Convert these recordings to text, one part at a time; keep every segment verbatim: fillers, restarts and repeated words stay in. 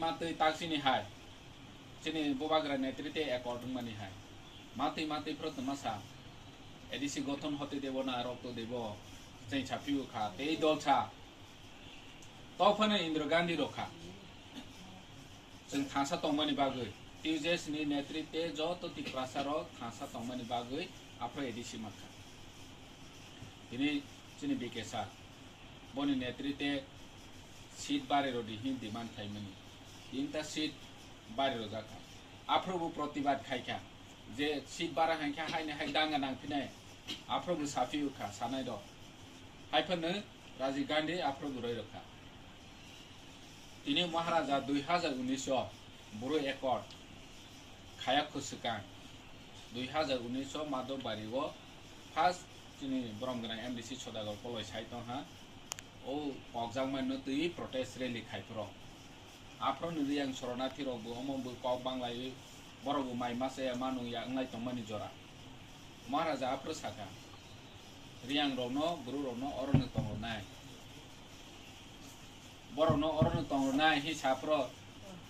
Matwi tak chini hai, chini bubagra netrite accord wngmani hai. Matwi matwi phro tongma sa, A D C gothon hote debo na rokto debo, chwng sa phiyo kha, tei dol sa. Tophano Indira Gandhi rok kha. Chwng thansa tongmani bagwi, T U J S ni netrite joto Tiprasa rok thansa tongmani bagwi aphro A D C mankha. Tini chini B K sir, boni netrite seat bari rodi hin demand khaimani. Tinta seat bari rojak kha. Aphro bo protibad khai kha. Je seat bara hai kha, haini hai danga nang phinai. Aphro bo saphiyuk kha, sanai rok. Hai phano Rajiv Gandhi aphro bo roi rok kha. Tini Maharaja dui hazar unis o Bru accord khayakho swkang. Dui hazar unis o Madhobari o first chini borom gwnang M D C Sodagar Koloi sai tong ha. O kokjakmano twi protest rally khai phro. Aphro ni Riyang Soronarthi rok bo omo bo kok banglaiwi borok bo mai masa ya manung ya wnglai tongmani jora. Maharaja aphro sakha, Riyang rokno, Bru rokno oro no tong rwnai. Borokno oro no tong rwnai hi saphro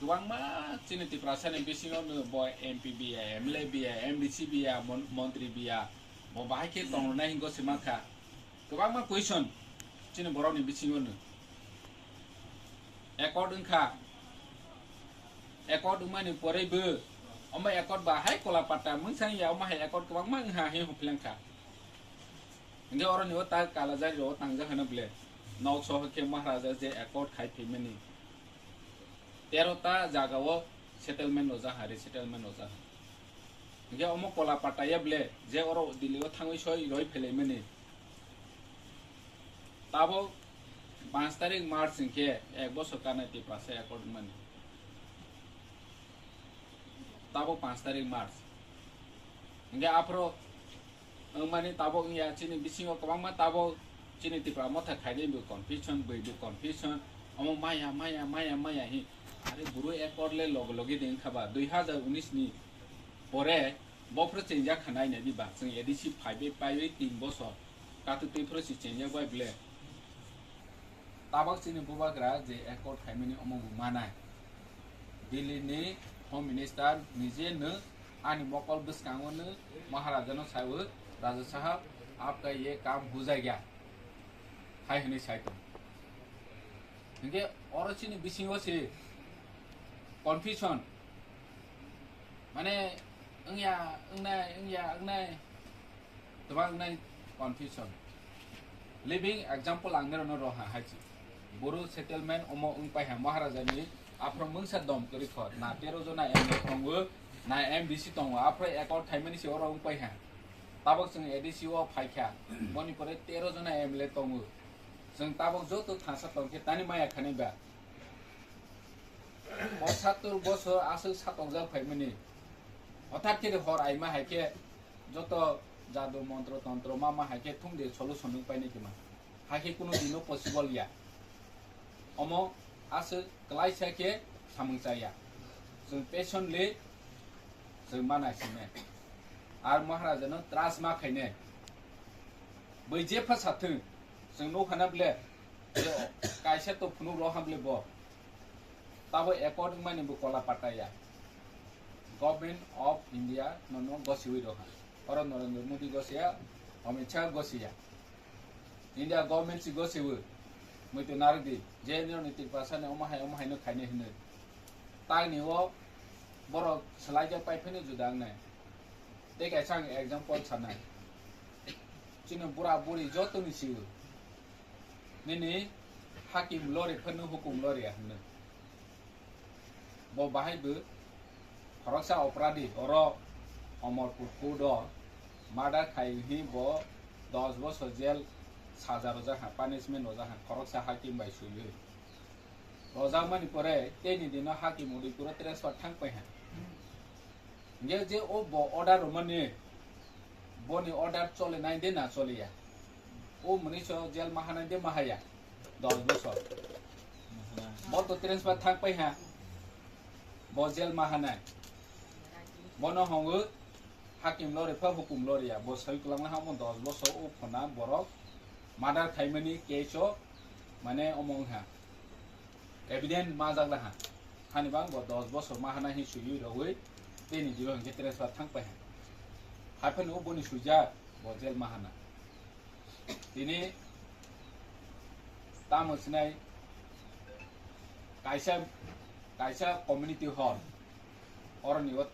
kwbangma chini Tiprasa ni bisingo no bo M P biya, M L A biya, M D C biya, mon-, montri biya, bo bahai khe tong rwnai hingo se mankha. Kwbangma question chini borok ni bisingo no. Accord wngkha, accord wngmani porei bo omo accord ba hai kola pata mungsang ya, omo hai accord kwbangma wngha hi hophlengkha. Hingke oroni o ta Kalajari ro tangjak hano ble. Nok soho khe Maharaja je accord khai phaimani. Tero ta jaga o settlement no jaha, resettlement no jaha. Hingke omo kola pata ya ble, je oro Delhi o thangwi soi roi phelaimani. Tabok panch tarik March hingke ek bosor kanai Tiprasa accord wngmani. Tabok panch tarik March. Hingke aphro wngmani tabok wngya, chini bisingo kwbangma tabok chini Tipra Motha khainai bo confusion, bwi bo confusion, omo maya, maya, maya, maya hi. Are buru accord le loge loge de wngkha ba, dui hazar unis ni pore bophro chengjak kha nai nai di ba, chwng A D C phaibai paibai tin bosor, katwi twi phro se chengjak bai ble. Tabok chini bubagra je accord khaimani omo bo manai. Delhi ni Home Minister nije no ani mokol bwskango no Maharaja no saiwi, "Raja Sahab, aapka ye kaam ho jayega," hai hwnwi sai tong. Hingke oro chini bisingo se confusion, mane wngya, wngnai, wngya, wngnai. Kwbang nai confusion. Living example ang nirokno roha hai se. Boro settlement omo wng pai ha Maharaja ni aphro mungsa dom kwrwi kho. Na tero jona M L A tongo, na M D C tongo. Aphro accord khaimani se oro wng pai ha. Tabok chwng A D C o phai kha. Boni pore tero jona M L A tongo. Chwng tabok joto thansa tong khe tani maya khanai ba. Pochattor bosor aswk satokjak phaimani. Hothat khe hor aima hai khe joto jadu montro tontro ma ma hai khe thung de solution nung painai khe ma. Hai khe kunu dino possible ya. Omo aswk klaisa khe samung chaya. Chwng patiently chwng ma nai sine. Ar Maharaja no trust ma khaine. Bwi jepha sathwng chwng nukha na ble. Kaisa to phunuk rok hamle bo. Tabo accord wngmani bo kola pataya. Government of India nono gosiwi rokha. Oro Narendra Modi gosiya, Amit Shah gosiya. India government si gosiwi. Muitu narwkdi, je nirokni Tiprasa ni omo hai, omo hai no khainai hinwi. Tangni o borok swlaijak pai phano juda wngnai. Tei kaisa ang example sanai. Chini bura buri joto ni siwi. Nini hakim lori phano hukum lori ya hwnwi. Bo bahai bo khoroksa opradi oro Omorpur court o murder khai hi bo dos bosor jail saja rojak ha, punishment rojak ha, khoroksa hakim bai swiwi. Rojakmani pore teini dino hakim Udaipur o transfer thang pai ha. Hingke je o bo order rwmani, boni order chole nai de na chole ya? O mwnwi so jail ma hanai de ma haya? Dos bosor. Bo to transfer thang pai ha. Bo jail ma hanai. Bono hongo hakim lori pha hukum lori ya. Bo soi kwlangna ha omo dos bosor o khona borok murder khaimani case o mane omo wngha. Evident majak laha. Hani bang bo dos bosor ma hana hi sui rogwi tini jilo hwnkhe transfer thang pai ha. Haphano boni suijak bo jel ma hana. Tini tamo sinai kaisa, kaisa community hall, oroni o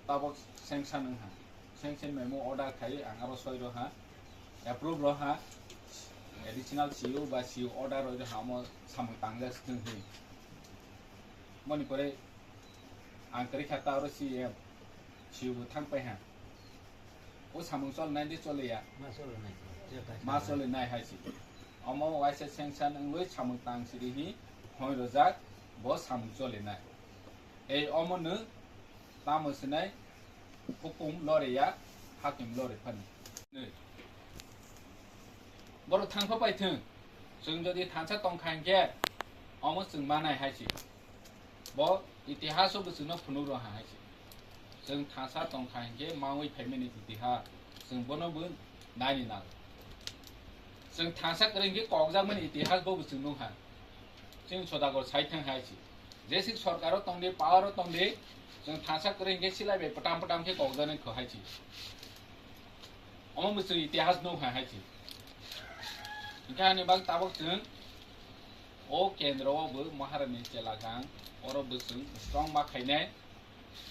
tabok sanction wng ha. Sanction memo order khai ang aro soi rw ha, approve rw ha, additional C O ba C O order rw ha, omo samung tangjak swtwng hi. Moni pore ang kwrwi kha ta aro C M, C O bo thang pai ha. O samung chol nai de chole ya? Ma chole nai. Ma chole nai hai si. Omo waisa sanction wngwi samung tang siri hi hoi rojak, bo samung chole nai. Ei omo no tamo sinai hukum lore ya, hakim lore phani. Borok thangkha pai thung. Chwng jodi thansa tongkha hinkhe omo chwng manai hai si. Bo itihaso bo chwngno phunuk rw ha hai se. Chwng thansa tongkha hinkhe maui phaimani itihas, chwng bono bo naini nango. Chwng thansa kwrwi hinkhe kokjakmani itihas bo bo chwng nukha. Chwng Sodagor sai thang hai se. Jesik sorkaro tongdi, powero tongdi, chwng thansa kwrwi hinkhe silai bai pwtam pwtam khe kokjaknai kho hai se. Omo bo chwng itihas nukha hai se. Hinkhe ani bak tabok chwng o kendro o bo Maharani chela gang, oro bo chwng strong ma khainai,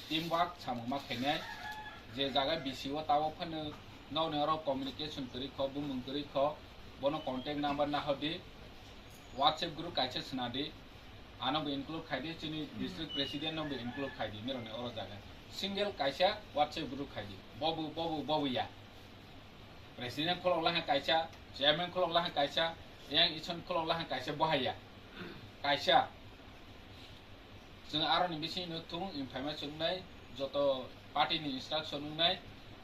team work samung ma khainai, je jaga B C O tabo phano nokni oro communication kwrwi kho, bumung kwrwi kho, bono contact number nahordi, WhatsApp group kaisa swnadi, ano bo include khaidi, chini district president no bo include khaidi, nirokni oro jaga single kaisa WhatsApp group khaidi, bobo, bobo, bobo ya. President khulok laha kaisa, chairman khulok laha kaisa, yang ison khulok laha kaisa, bohaya kaisa. Chwng aroni bisingo thung information wngnai, joto party ni instruction wngnai,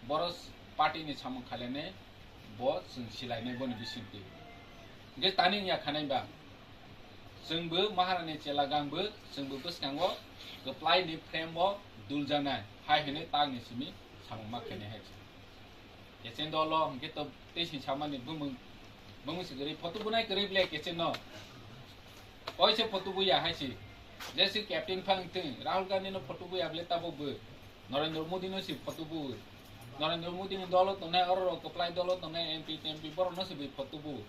boro party ni samung khailene bo chwng silainai boni bisingtwi. Hwnkhe tani wngya khanai ba, chwngbo Maharani chela gangbo chwngbo bwskango kwplai ni frame o duljaknai hai hwnwi tangni simi samung ma khainai hai. Kechen dolo hwnkhe to tei sing samani bumung, bumung si kwrwi photo bunai kwrwi ble kechen no. Koi se photo buya hai si. Je si captain phang thing, Rahul Gandhi no photo buya ble tabok bo. Narendra Modi no si photo bu. Narendra Modi ni dolo tongnai, oro rok kwplai dolo tongnai M P, M P borok no si bui photo bu.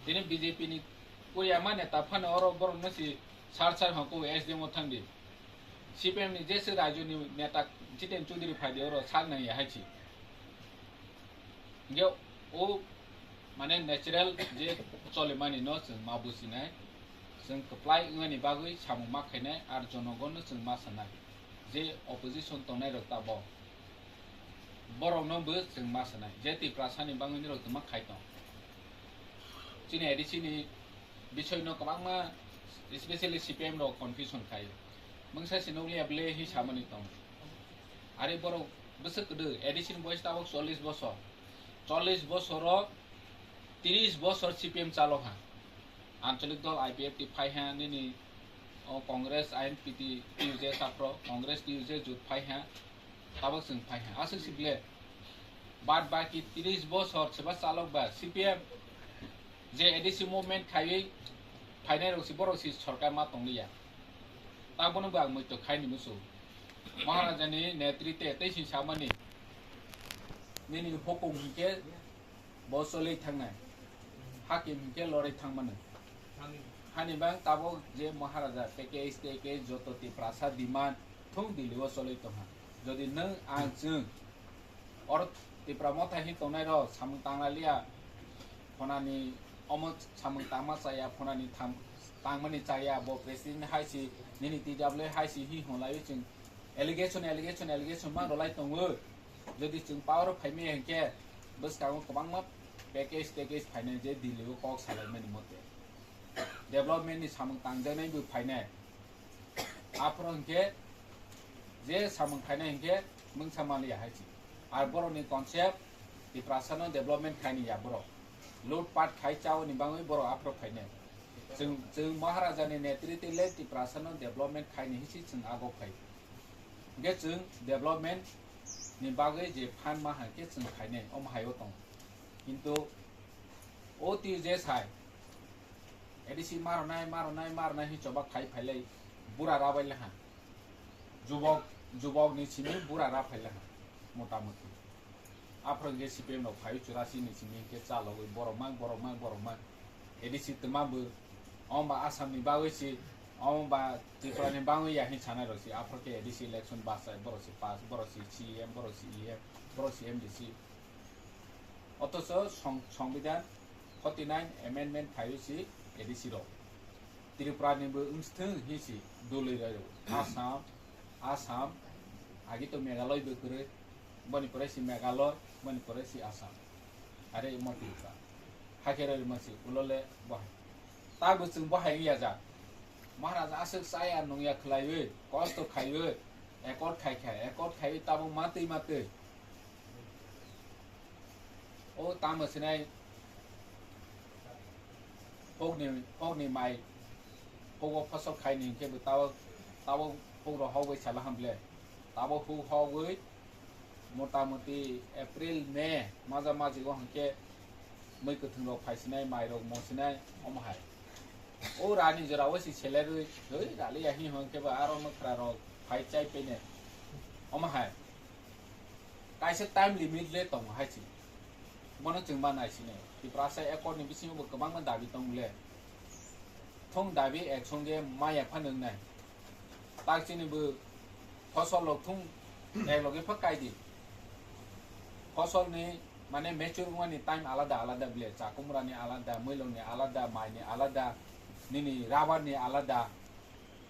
Tini B J P ni kuya ma neta phano oro borok no si sar sar hoko S D M o thangdi. C P M ni jese rajyo ni neta Jiten Chaudhary phaidi oro sak nang ya hai si. Hingke o mane natural je cholimani no chwng ma businai, chwng kwplai wngmani bagwi samung ma khainai, ar jonogon no chwng ma sanai, je opposition tongnai rok tabok borok no bo chwng ma sanai, je Tiprasa ni bangwi norok tongma khai tong. Chini A D C ni bisoi no kwbangma, especially C P M rok confusion khai. Mungsa si nukliya ble hi samani tong. Ari borok bwswk kwdw, A D C ni boyes tabok chollish bosor. Chollish bosor o tris bosor C P M chalo ha. Ancholik dol I P F T phai ha, nini o Congress I N P T, T U J sapro, Congress T U J jut phai ha. Tabok chwng phai ha. Aswk si ble. Bad baki tris bosor seba chalok ba C P M je A D C movement khaiwi phainai rok si borok si sorkar ma tongliya. Tabono bo ang muitok khai ni musu. Maharaja ni netrite tei si samani nini hukum hinkhe bo choli thangnai. Hakim hinkhe lori thangmani. Hani bang tabok je Maharaja package tei ke joto Tiprasa demand thung Delhi o choli tongha. Jodi nwng ang chwng oro Tipra motha hin tongnai rok samung tangna liya, phonani omo samung tangma chaya, phonani tham-, tangmani chaya, bo president hai si, nini T W hai si hi hwnlaiwi chwng allegation, allegation, allegation ma rwlai tongo. Jodi chwng power o phaimaya hinkhe bwskango kwbangma package, package phainai je Delhi o kok salaimani mote. Development ni samung tangjaknai bo phainai. Aphuru hinkhe je samung khainai hinkhe mungsa manliya hai si. Ar borokni concept Tiprasano development khaini ya borok. Loot pat khai chaoni bangwi borok aphuru phainai. Chwng, chwng Maharajani netrite le Tiprasano development khaini hisi chwng ago phai. Hinkhe chwng development ni bagwi je phan ma hai khe chwng khainai, omo hai o tongo. Kintu o twi je sai, A D C maronai, maronai, maronai hin choba khai phailai. Bura rabai leha. Jubok, jubok ni simi bura raphai leha. Motamuti. Aphro hwnkhe C P M rok phai churasi ni simi hwnkhe chalogwi borok mang, borok mang, borok mang. A D C twma bo, omo ba Assam ni bagwi si, omo ba Tripura ni bagwi ya hin sanai rok si. Aphro khe A D C election bachai, borok si pass, borok si C M, borok si E M, borok si M D C. Othocho song-, Songbidan forty nine amendment phaiwi si A D C rok. Tripura ni bo wngthwng hi si dului rok. Assam, Assam, agi to Meghalaya bo kwrwi, boni pore si Meghalaya, boni pore si Assam. Are mo Tripura. Hakhe roi ma si ulole bo hai. Ta bo chwng bo hai ya ja. Maharaj aswk chaya nungya khlaiwi, kosto khaiwi, accord khai khai, accord khaiwi tabuk matwi matwi. O tamo sinai hokni, hokni mai, hogo phosok khaini hwnkhe bo tabuk, tabuk hok rok hogwi sala hamble. Tabuk huk hogwi motamuti April, May, maja maji o hwnkhe mui kwthwng rok phaisinai, mai rok mosinai, omo hai. O rani jora o si selerwi, hoi, rali ya hi hwnkhe bo aro mwkhra rok phai chai pene. Omo hai. Kaisa time limit le tongo hai si. Bono chwng ma nai sini. Tiprasa accord ni bisingo bo kwbangma dabi tong le. Thung dabi ek song ge maya pha nung nai. Tak chini bo phosol rok thung ek loge pha kai di. Phosol ni mane mature wngmani time alada alada bile. Chakumra ni alada, muilong ni alada, mai ni alada, nini rubber ni alada.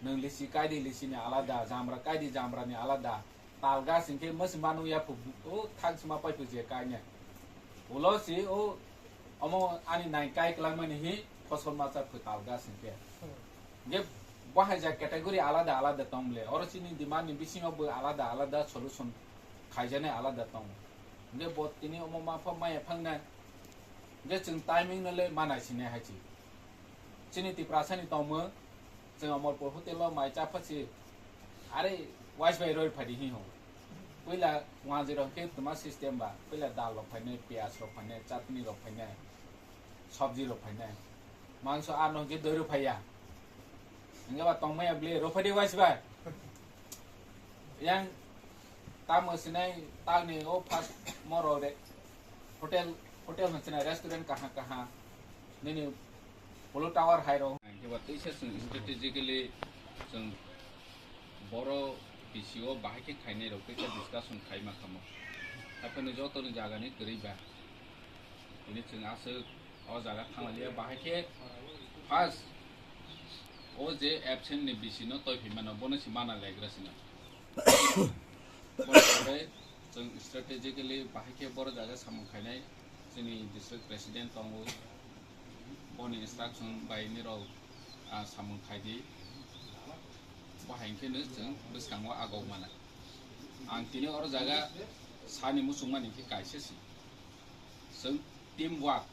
Nung lisi kai di, lisi ni alada, jamra kai di, jamra ni alada. Tal gas hwnkhe mwswma nukya phu, o thang sima pai phu je kainai. Ulo si o omo ani nai kai kwlangmani hi phosol masa phu tal gas hwnkhe. Hwnkhe bo hai ja category alada alada tong le. Oro chini demand ni bisingo bo alada alada solution khaijaknai alada tong. Hwnkhe bo tini omo ma pha maya phangnai. Hwnkhe chwng timing no le manai sinai hai chi. Chini Tiprasa ni tongmung, chwng Omorpur hotel o mai cha phachi, are wais bai roi phadi hi ho. Puila wanjwi rok khe tuma system ba, puila dal rok phainai, piyaj rok phainai, chutney rok phainai, sabji rok phainai. Mangso ano hwnkhe doi rok phaiya. Hwnkhe ba tongmaya bwle rok phadi wais bai. Yang tamo sinai tagni o first moro re hotel, hotel hwn sinai restaurant kaha kaha nini Polo Tower hai rok. Keba teisa chwng strategically chwng boro B C O bahai khe khainai rok teisa discussion khai ma khamo. Hapheno joto ni jaga ni kwrwi ba. Tini chwng aswk o jaga thanglalia bahai khe first o je absent ni B C no toi phi mano bono si mana legra sino. Bono pore chwng strategically bahai khe boro jaga samung khainai chini district president tongo. Boni instruction bai nirok, ah, samung khai di. Bo hai khe no chwng bwskango agok mana. Ang tini oro jaga sani muchungmani khe kaisa si. Chwng team work.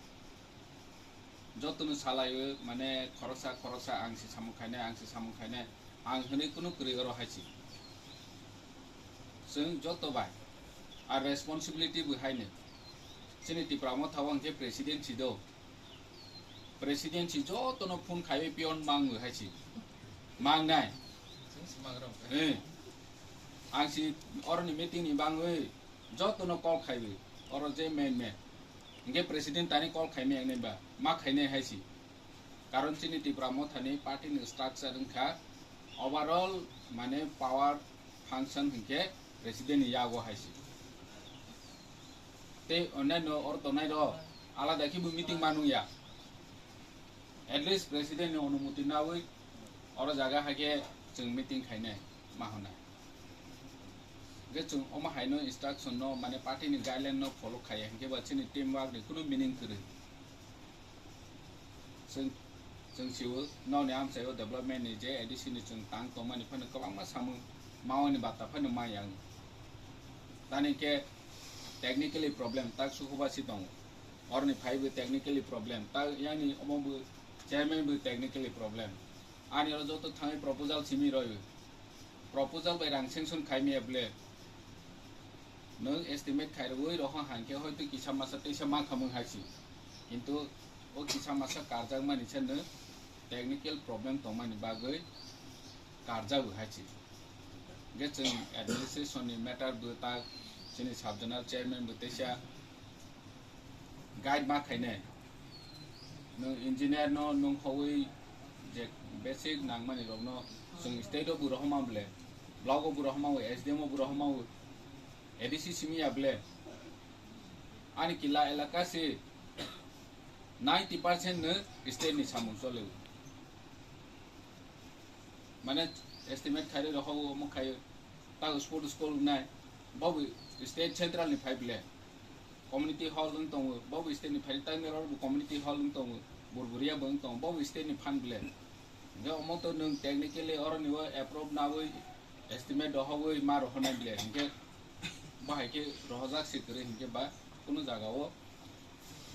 Jotono salaiwi mane khoroksa khoroksa ang si samung khainai, ang si samung khainai, ang hwnwi kunu kwrwi oro hai si. Chwng joto bai. Ar responsibility bo haino. Chini Tipra Motha o hwnkhe president si do. President si jotono phone khaiwi peon mangwi hai si. Mangnai. Eh. Ang si oroni meeting ni bangwi jotono call khaiwi. Oro je main main. Hwnkhe president tani call khaimaya wngnai ba. Ma khainai hai si. Karon chini Tipra Motha ni party ni structure wngkha overall mane power function hwnkhe president ni yago hai si. Tei onnaino oro tongnai rok alada khe bo meeting ma nungya. At least president ni onumoti nawi oro jaga hai khe chwng meeting khainai ma hwnai. Hwnkhe chwng omo hai no instruction no mane party ni guideline no follow khaiya hwnkhe ba chini team work ni kunu meaning kwrwi. Chwng, chwng sio, nokni amchaio development ni je A D C ni chwng tang tongmani phano kwbangma samung mawani bata phano maya wng. Tani khe technically problem, tak sukuba si tongo. Oroni phaibo technically problem, tak yani omo bo chairman bo technically problem. Ani oro joto thangwi proposal simi rw. Proposal bai rang sanction khaimaya bwle. Nwng estimate khairwi rohor hangkhe hoito kisa masa teisa mankhamung hai si. Kintu o kisa masa karjakmani se nwng technical problem tongmani bagwi karjago hai se. Hingke chwng administration ni matter bo ta chini sub zonal chairman bo teisa guide ma khainai. Nwng engineer no nwng hogwi je basic nangmani rok no chwng state o bo rohorma bole, block o bo rohorma o, S D M o bo rohorma o, A D C simi ya bole. Ani kila elaka se ninety percent no state ni samung chole o. Mane estimate khairwi rokho omo khaio. Tao sport school wngnai, bobo state central ni phai bole. Community hall wng tongo, bobo state ni phai, tang oro bo community hall wng tongo, Burburia bo wng tongo, bobo state ni phan bole. Hingke omo to nwng technically oroni o approve nawi estimate rohogwi ma rohonai bole. Hingke bo hai khe rohojak se kwrwi hingke ba kunu jaga o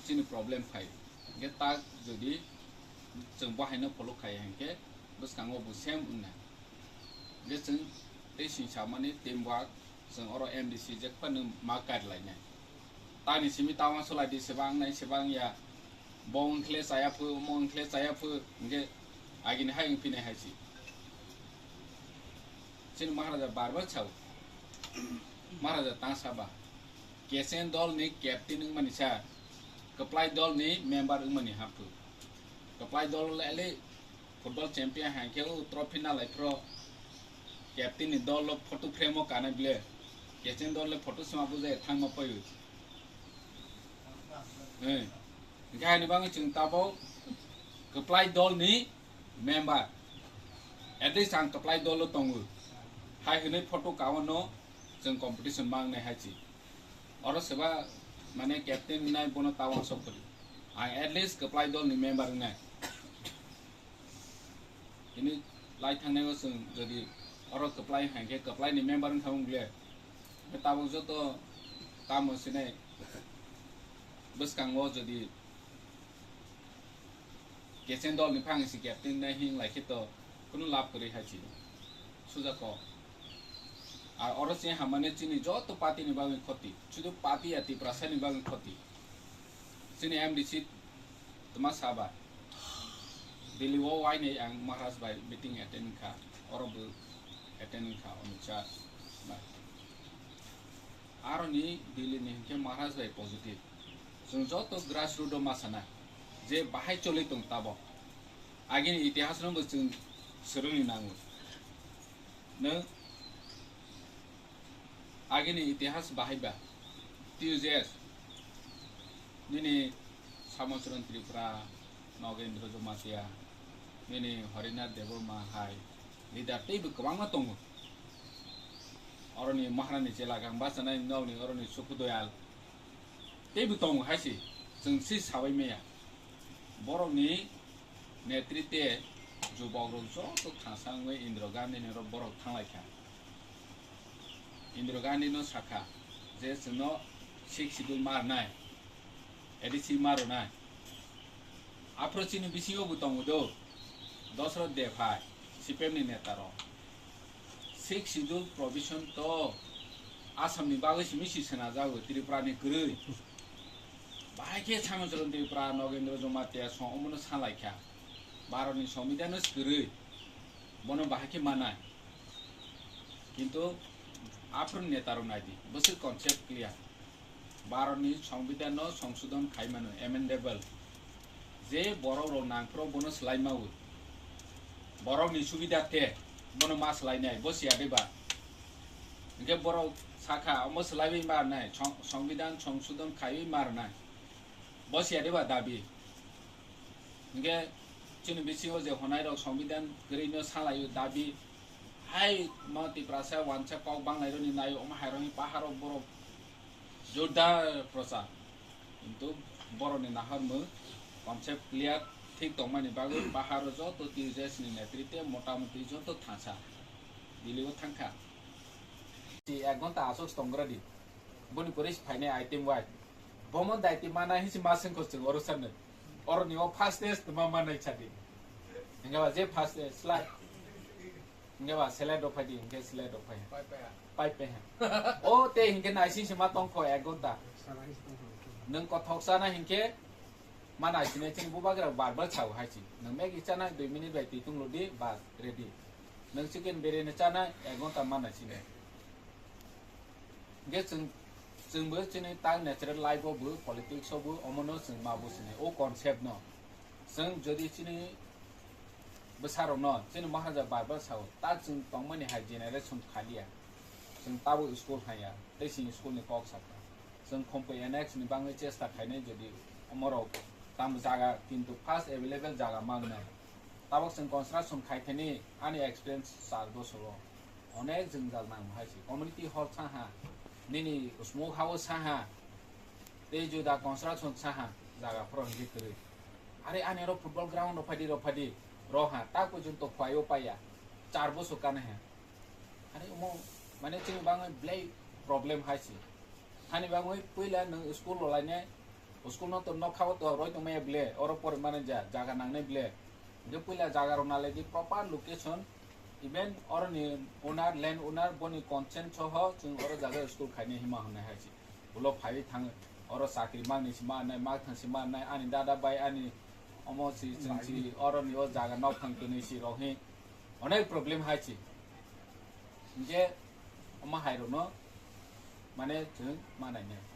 chini problem phai. Hingke tak jodi chwng bo haino follow khai hingke bwskango bo same wngnai. Hingke chwng tei singsa mani team work chwng oro M D C jek phano ma kar lainai. Tani simi tama solai di sebang nai sebang ya. Bo wngkhle chaya phu, omo wngkhle chaya phu, hingke agini hai wngphinai hai si. Chini Maharaja bar bar sao. Maharaja tang saba. Kechen dol ni captain wngmani sa. Kwplai dol ni member wngmani haphu. Kwplai dol le football champion hai khe o trophy na lai phro captain ni dol lo photo frame o kana bile. Kechen dol le photo sima bujai thangma payu. Eh. Hingke haini bagwi chwng tabok kwplai dol ni member. At least ang kwplai dol o tongo. Hai hwnwi photo kaono chwng competition ma wngnai hai chi. Oro seba mane captain wngnai bono tawang sok kwrwi. Ang at least kwplai dol ni member wngnai. Tini lai thangnai o chwng jodi oro kwplai hai khe kwplai ni member wngkha wng ble. Hingke tabok joto tamo sinai bwskango jodi kechen dol ni phang si captain nai hing lai khe to kunu lab kwrwi hai si suja kok. Ar oro se hamane chini joto party ni bagwi khoti, sudu party ya Tiprasa ni bagwi khoti. Chini M D C tma saba. Delhi o wainai ang Maharaj bai meeting attend kha, oro bo attend kha Amit Shah bai. Aroni Delhi ni hingke Maharaj bai positive. Chwng joto grassroot o ma sana je bahai choli tong tabok. Agini itihas no bo chwng swrwngni nango. Nwng agini itihas bahai ba? T U J S, nini Samocharan Tripura, Nogendra Jamatia, nini Harinath Debbarma hai leader teibo kwbangma tongo. Oroni Maharani chela kang bachanai nokni oroni Sukhu Doyal teibo tongo hai se, chwng si sabai maya. Borokni netritwe jubokrok joto thangsa wngwi Indira Gandhini oro borok thanglai kha. Indira Gandhino sakha je chwngno Sixth Schedule ma rwnai, A D C ma rwnai. Aphuru chini bisingo bo tongo do, Dosroth Deb hai, C P M ni neta rok. Sixth Schedule provision to Assam ni bagwi simi si sena jago, Tripura ni kwrwi. Bahai khe Samocharan Tripura, Nogendra Jamatia song omono salai kha. Bharat ni Songbidan no kwrwi. Bono bahai khe manai. Kintu aphuru neta rok nai di, bwswk concept clear. Bharat ni Songbidan no songsodon khai mano, amendable. Je borok rok nang phuru bono swlai mawi. Borok ni subida te bono ma swlai nai, bo siya de ba. Hingke borok sakha, omo swlaiwi ma rwnai, song-, Songbidan songsodon khaiwi ma rwnai. Bo siya de ba dabi. Hingke chini bisingo je honai rok Songbidan kwrwi no salaio dabi. Hai mo Tiprasa wansa kok banglai roni naio, omo hai roni paharo borok jordar prochar. Kintu borokni naharmung concept clear thik tongmani bagwi paharo joto T U J S ni netritwe motamoti joto thangsa Delhi o thangkha. Si ek ghonta aswk tongra di. Boni pore si phainai item wai. Bomo daiti mana hinsi ma sengkho chwng oro sanne. Oro ni o first test ma manai chadi. Hingga ba je first test slide. Hingke ba selai rok phai di, hingke selai rok phai. Pai pai ha. Pai pai ha. O te hingke naising se ma tongkho ek ghonta. Sana hinsi tongkho. Nwng kothok sana hingke ma naising nai chini bubagra bar bar chao hai si. Nwng Maggi chana dui minute bai twi tunglo di, bas, ready. Nwng chicken biryani chana ek ghonta mana sini. Ge chwng, chwngbo chini tang natural life o bo, politics o bo, omono chwng ma bo sini. O concept no. Chwng jodi chini bwsarokno, chini Maharaja bar bar sao, ta chwng tongmani hai generation khaliya. Chwng tabo school haiya, tei chini school ni kok sakha. Chwng Khompui annex ni bangwi chesta khainai jodi omorok tamo jaga, kintu first available jaga mangnai. Tabok chwng construction khai thani ani experience char bosoro onek jwngjal nang hai se. Community hall saha, nini smoke house saha, tei juda construction saha jaga phoro hwnwi kwrwi. Are ani oro football ground rok phadi, rok phadi, rok ha, ta porjonto phai o paiya, char bosor kana ha. Are omo, mane chini bangwi belai problem hai se. Hani bangwi puila nwng school rok lainai, school no to nokha o to roi tongmaya ble, oro pore mane ja, jaga nangnai ble. Hingke puila jaga rok nalai di proper location, even oro ni owner, land owner, boni consent soho chwng oro jaga school khainai hima hwnwi hai se. Ulo phaiwi thang, oro chakri mangni se mannai, mak thang se mannai, ani dada bai, ani omo si, chwng si, oro ni o jaga nok thang twnwi si rok hi. Onek problem hai se. Hingke omo hai rok no mane chwng manai nai.